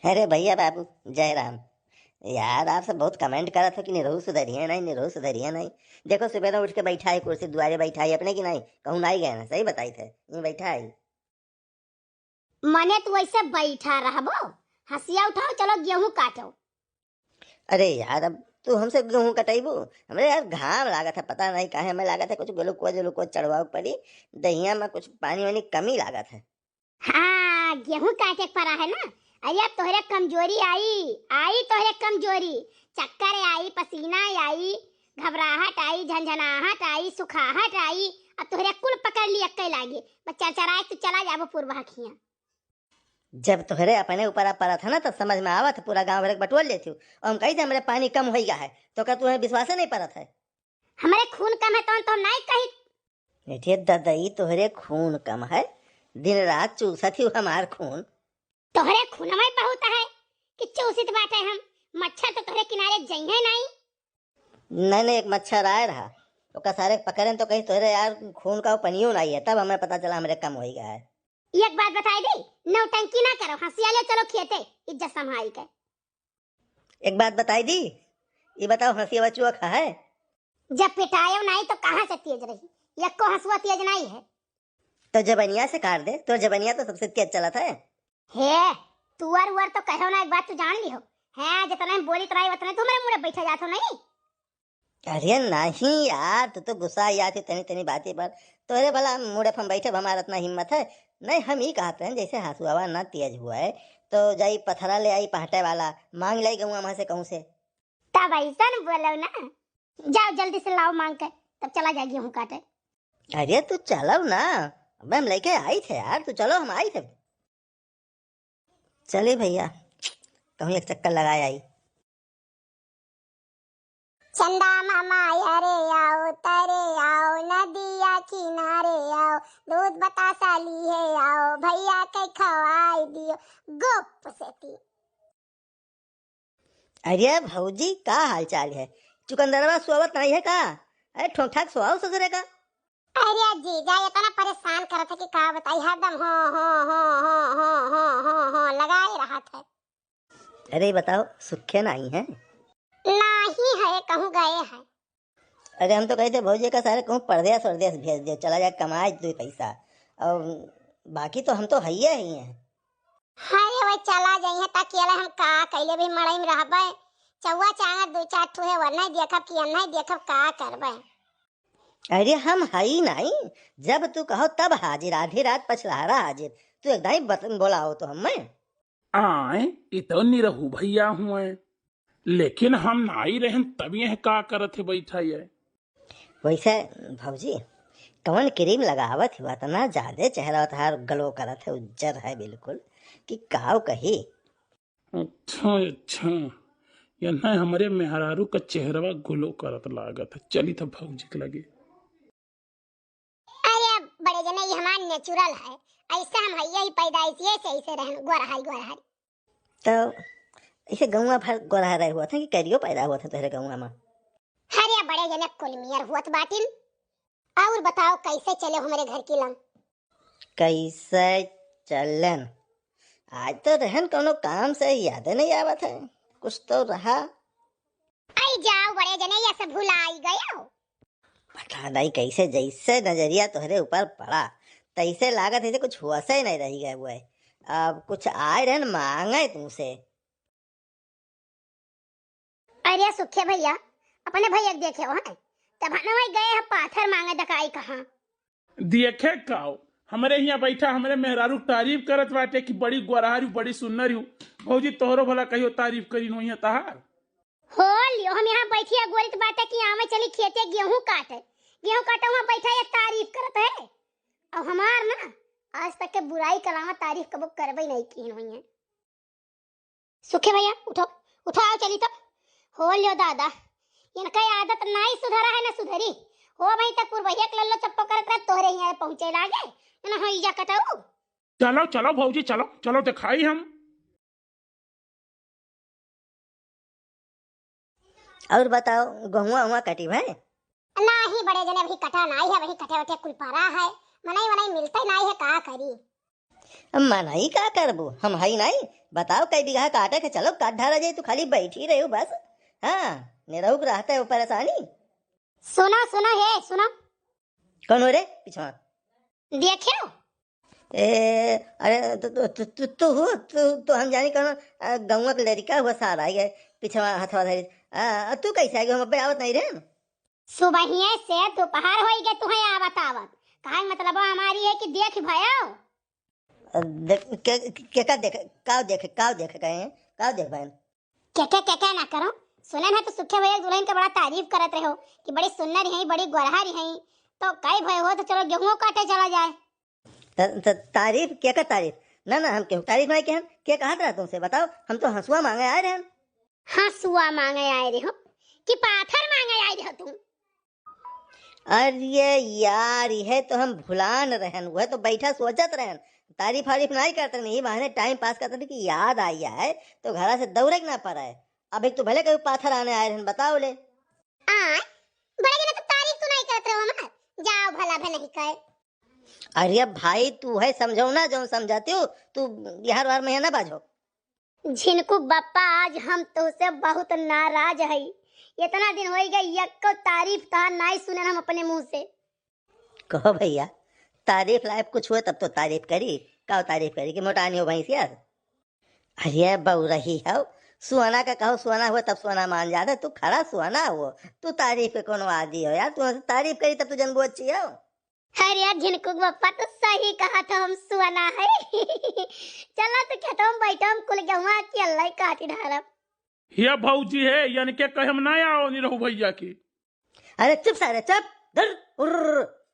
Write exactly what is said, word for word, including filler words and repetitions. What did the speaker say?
अरे भैया बाबू, जय राम। यार, आप सब बहुत comment करत हो कि निरहू सुधरिया नहीं, निरहू सुधरिया नहीं। देखो, सुबह उठ के बैठा है कुर्सी दुआरे, बैठा है अपने की नहीं, कहूँ नहीं गए ना, सही बताई थे, यूं बैठा है। मने तू ऐसे बैठा रहबो? हंसिया उठाओ, चलो गेहूं काटो। अरे यार, अब तू हमसे गेहूं कटैबू? हमरे यार घाम लागत है, पता नहीं काहे हमें लागत है कुछ ग्लूकोज व्लूकोज चढ़वावे के पड़ी, दहिया में कुछ पानी वानी कमी लागत है। हाँ, गेहूं काटे के परा है ना। अरे, अब तोहरे कमजोरी आई, आई तोहरे कमजोरी, चक्कर आई, पसीना आई, घबराहट आई, झनझनाहट आई, सुखाहट आई, अब तोहरे कुल पकड़ ली अक्के लागी। बस चरचराए तू चला जाबो पूर्वा खिया। जब तोहरे अपने ऊपर आ परत है ना, तब समझ में आवत है, पूरा गांव भर के बटोर लेती हूँ। और हम कही थे, हमरे पानी कम होई गा है, तो का तुम्हें विश्वास नहीं परत है? हमरे खून कम है, तौन तो हम नहीं कही। अरे ददई, तोहरे खून कम है, दिन रात चूसत ही हमार खून। तोहरे खून में बहुत है कि चूसित बाटे हम, मच्छर तो तोहरे किनारे जइहे नहीं। नहीं, नहीं, एक मच्छर आए रहा, ओका सारे पकड़े तो कहीं तोहरे यार खून का वो पनियो नहीं है, तब हमें पता चला हमरे कम होई गा है। एक बात बताई दी, नौटंकी ना करो, हंसिया ले चलो खेते, इज्जत संभाल के। एक बात बताई दी, ये बताओ, हंसिया बचुआ खा है? जब पिटायो नहीं तो कहाँ से तेज रही, यक्को हंसुआ तेज नहीं है। तो जबनिया से काट दे, तो जबनिया तो सबसे तेज चलत है। हे, तुअर उअर तो कहो ना, एक बात तू जान ली हो। हैं, जितने हम बोली तराई उतने तू मेरे मुड़े बैठा जात हो नहीं। अरे नहीं यार, तू तो गुस्सा याद है तनी तनी बातें पर। तोहरे भला मुड़े पर हम बैठे, हमारा इतना हिम्मत है नहीं। हम ही कहते हैं, जैसे हंसुआवा ना तेज हुआ है, तो जाई पथरा ले आई पहटे वाला, मांग लाई गऊँ वहां से कहूँ से। तब ऐसन बोलो ना, जाओ जल्दी से लाओ मांग के, तब चला जाए गेहूं काटे। अरे तू चलो ना, अब हम लेके आई थे यार, तू चलो, हम आई थे। चली भैया, कहूँ एक चक्कर लगाए आई। चंदा मामा यारे आओ, तारे आओ, नदिया किनारे आओ, दूध बतासा लिए आओ, भैया के खवाई दियो, गोप से ती। अरे भौजी, का हाल चाल है? चुकंदरवा सोवत नहीं है का? अरे ठोक ठाक सोवाओ ससुरे का। अरे जीजा, इतना परेशान करत है कि का बताई, हरदम हो, हो, हो लगाए रहत है। अरे बताओ, सुखे नहीं है? नहीं है, कहूँ गए हैं। अरे हम तो कहे थे भौजी का सारे कहूँ परदेस वरदेस भेज दे, चला जाए कमाए दो पैसा, और बाकी तो हम तो हइये ही हैं। अरे वह चला जाइए, त अकेले हम का कैले भी मड़ई में रहबे, चौवा चांगर दो चार ठो है, वह नहीं देखब कि हम नहीं देखब, का करबे। अरे हम हई नहीं, जब तू कहो तब हाजिर, आधी रात पछलहरा हाजिर, तू एकदम ही बत-, बोलाओ तो हमें। आए, ई तो निरहू भैया हुए, लेकिन हम नाई रहन तब यह का करत है बैठा ये। वैसे भौजी, कौन क्रीम लगावत हो, इतना ज्यादा चेहरा तोहार ग्लो करत है, उज्जर है बिल्कुल, कि काव कही। अच्छा, अच्छा, यन्ना हमरे मेहरारू का चेहरवा ग्लो करत लागत है। चली तो भौजी के लगे। अरे बड़े जने, ये हमार नेचुरल है, ऐसे हम हइये ही पैदाइशिये से ऐसे रहन, गोरहाई गोरहाई। तो ऐसे गौवा भर गोरहा रहे हुआ था कि करियो पैदा हुआ था तोहरे गौवा में? अरे बड़े जने कुलमियर हुआ था बाटिन। और बताओ, कैसे चले हमरे घर की लंग? कैसे चलन? आज तो रहन कौनो काम से याद नहीं आवत है, कुछ तो रहा। आई जाओ बड़े जने, ये सब भुलाई गयो। पता नहीं कैसे जैसे नजरिया तोहरे ऊपर पड़ा, तैसे लागत है जैसे कुछ होश ही नहीं रही गए हुए। अब कुछ आए रहन मांगे तुमसे। अरे सुखे भैया, अपने भैया के देखे हो, हैं? तब हम वही गए हैं पाथर मांगे, दकाई कहाँ। देखे काओ, हमरे हियाँ बैठा हमरे मेहरारू के तारीफ करत बाटे कि बड़ी गोरहारी, बड़ी सुन्नर हूँ। भौजी तोहरो भला कहियो तारीफ करी नोइया तहार। हो लियो, हम यहाँ बैठी है गोरित बाटे कि आवे चली खेते गेहूं काटे। गेहूं काटे वहाँ बैठा ये तारीफ करत है। और हमार ना आज तक के बुराई के अलावा तारीफ कबो करबे नहीं की हुई है। सुखे भैया, उठो, उठो, आओ चली तो। हो लियो दादा, इनका आदत नाई सुधरा है ना सुधरी। हो भाई तक पुरवैया के लल्लो चप्पो करत रहे, तोहरे यहाँ पहुँचे लागे, ना हो इजा कटाऊ। चलो, चलो भौजी, चलो, चलो दिखाई हम। और बताओ, गहुआ उहुआ कटी भए? नाही बड़े जने, अभी कटा नाही है, वही कटे वटे कुल परा है, मनई वनई मिलते नाही है, का करी? अब मनई का करबू, हम हई नाई। बताओ, कई बीघा काटे के, चलो काट ढारा जाई, तू खाली बैठी रही हो बस। हाँ, निरहुक रहता है वो परेशानी। सुनो, सुनो, हे, सुनो। कौन हो रे पिछवा? देखियो। ए, अरे, तू, तू, तू, तू, तू हो, तू, तू हम जानी कौन, अ, गौवा के लड़का हुआ सारा, ये पिछवा हथवा धरी। अ, तू कैसे आ गयो? हम अबे आवत नहीं रहे। सुबहिए से दोपहर होई गए तुहें आवत आवत। कहे मतलब हमारी है कि देख भयो। अ, देख, के, के, का देख, का देख, का देख गए हैं? का देख भाई? के, के, के, के ना करो। सुने ना तो सुखे भैया दुल्हन के बड़ा तारीफ करत रहे हो कि बड़ी सुंदर है, बड़ी गोरहर है। तो कई भय हो तो चलो गेहूं काटे चला जाए। त, त, तारीफ? के का तारीफ? ना, ना, हम केहू तारीफ नहीं केहन। के कहत रहा तुमसे, बताओ? हम तो हंसुआ मांगे आए रहन। हंसुआ मांगे आए रहे हो कि पाथर मांगे आए रहे हो तुम? अरे यार, यह तो हम भुलान रहन, वह तो बैठा सोचत रहन। तारीफ आरीफ नहीं करते नहीं, बहाने टाइम पास करते नहीं कि याद आई है तो घरा से दौड़े के ना पड़े। अब एक तो भले कहीं पाथर आने आए रहन, बताओ ले। आय, बड़े के ना तो तारीफ तो नहीं करत रहो हमार। जाओ भला भले ही कहे। अरे भाई, तू है समझो ना, जो समझाती हो तू, बिहार वार में है ना बाजो। झिनकू बप्पा, आज हम तुहसे बहुत नाराज हई। इतना दिन होई गए, यक्को तारीफ तहार नाई सुनन हम अपने मुंह से। कहो भैया, तारीफ लायक कुछ हुए तब तो तारीफ करी। का तारीफ करी कि मोटानी हो भैंस यार? अरे बउरही हो, सुअना का कहो, सुअना हुए तब सुअना मान जाते। तू खड़ा सुअना हो, तू तारीफ के कोनो आदी हो यार। तू हमसे तारीफ करी तब तू जनबू अच्छी हो। अरे यार झिनकू बप्पा, तो सही कहा था, हम सुअना है। चला तो खेतवा में बैठो, हम कुल गेहुआ के अल्लाई काटी ढारब। हे भौजी हे, यानी के कहे हम ना आओ निरहू भैया की। अरे चुप सारे, चुप। धर, उर्र।